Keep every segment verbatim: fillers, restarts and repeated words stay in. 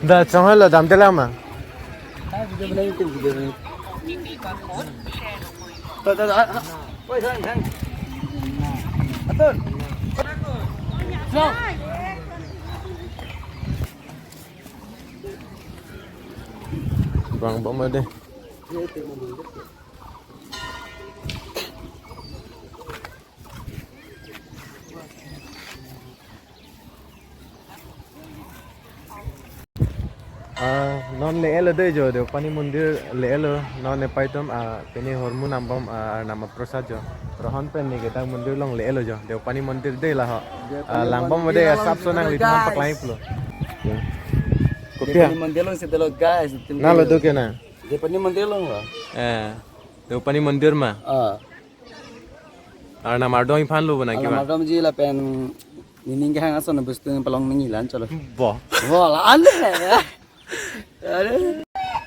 Da chonghoi lo, damde lang ma? Video banai, itu video banai. Tuh, tuh, tuh, ah, ah. Woi, sang, sang. Atur. Bang, bang, deh. Ah, non le-elo dei jo, Deopani Mondir le-elo, non nepei atum, ah, pini hormu nambom, ah, Arnam aprosad jo. Rohon pen ne kedang mondir along le-elo jo, Deopani Mondir dei laho. Ah, Deopani langbom Mondir dei, along asap si sonang dolo, litham guys. Paklang pulo. Kopi Deopani ha? Mondir along si dolo, guys. Nalo do ke na? Deopani Mondir along lo. Eh, Deopani Mondir ma? Ah. Arnam ardom iphan lo bo nangji ma? Arnam ardom ji lapen nening kehang ason bostu palong nangji la-an cholo. Bo. Bo la-an dei. Are.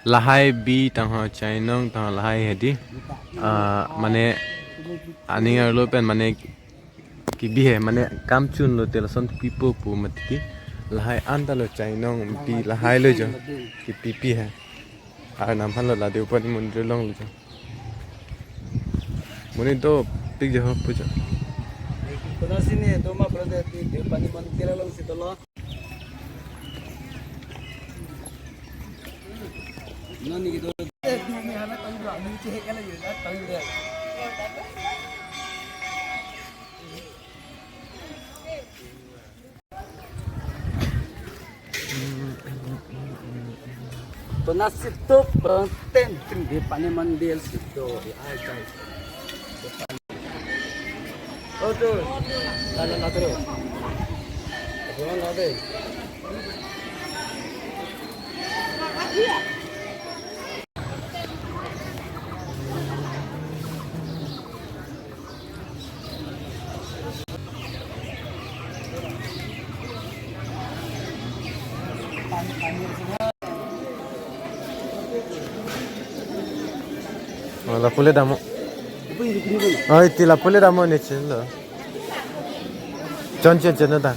Lahai bi tangho chainong tangho lahai hedi. Ah, mane aning arlo pen mane kibi he, mane kam chunlo te lason pipo pu mati. Lahai anta lo chainong pi lahai lo jo. Kipi pi he. Arnam aphan lo la Deopani Mondir along lo jo. Monit dopik jo ho pujo. Konatsi ne doma pura dei, Deopani Mondir along si dolo. Non ne kedo. Konatsi tu penten ting Deopani Mondir si do. Ai, guys. Oh, tu. Lalu, lalu terus. Jangan lari. Oh, lapu le dam-o. Oi, ti lapu le dam-o ne chin lo. Chon chon chon ta.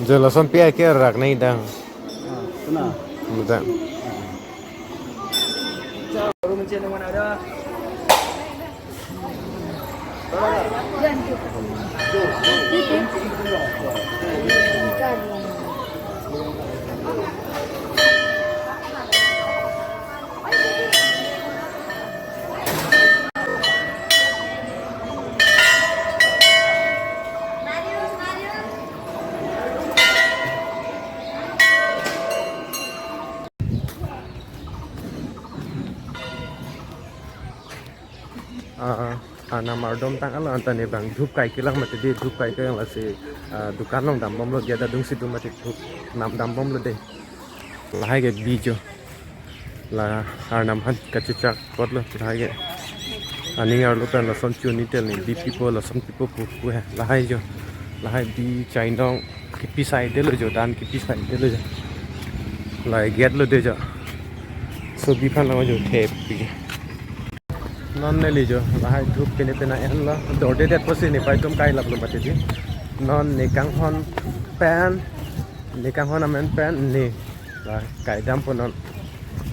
Je lason pi ake rak nai dang. Ah, kena. Muda. Baru mencet yang mana ada? Ah, ah, Arnam ardom tang alang anta ne bang dhup kai kelang mati dei, dhup kai kelang lasi, ah, dukan along dambomlo, gate adungsi do mati, dhup nam dambomlo dei. Lahai ke bi jo. La Arnam aphan kachechak apotlo, lahai ke. Aning arlo pen lason chun-i tel ne bi pipo, lason pipo pu pu he. Lahai jo. Lahai bi chainong kipi sai detlo jo, dan kipi sai detlo jo. Lahai gate lo dei jo. Sobi aphan lo jo thep pi. Non neli jo, lahai dhup pine pine enlo. Dorde det pusi nepei atum kai laplo mati dei. Non ne kanghon pen, ne kanghon amen pen ne. La kai dampo non.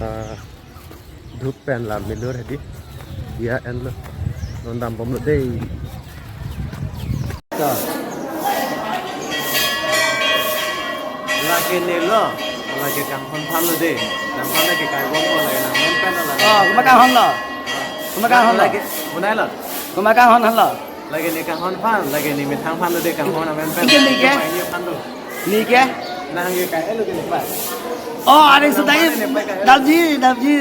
Ah, dhup pen la milur hedi. Diya enlo. Non dambomlo dei. Lake ne lo, lake kanghon aphan lo dei. Kanghon lake kai bompo, lake nangmen pen lo, lake. Oh, komat kanghon lo? Komat kanghon lo? Lake, bunai lo? Komat kanghon lo? Lake ne kanghon aphan, lake ne methang aphan lo dei, kanghon amen pen. Ike ne ke? Pai ne aphan lo. Ne ke? Nang ke kai lo ke ne pai. Oh, are sudah. Kanghon ne pai kai lo. Damji, damji.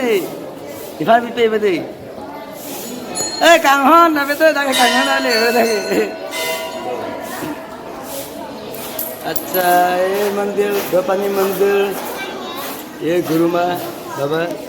Iphan pipe pe dei. Eh, kanghon, tapi tu dak kanghon ale, dak. Acha, ye mandir, Dopani mandir. Ye Guru Ma, Baba.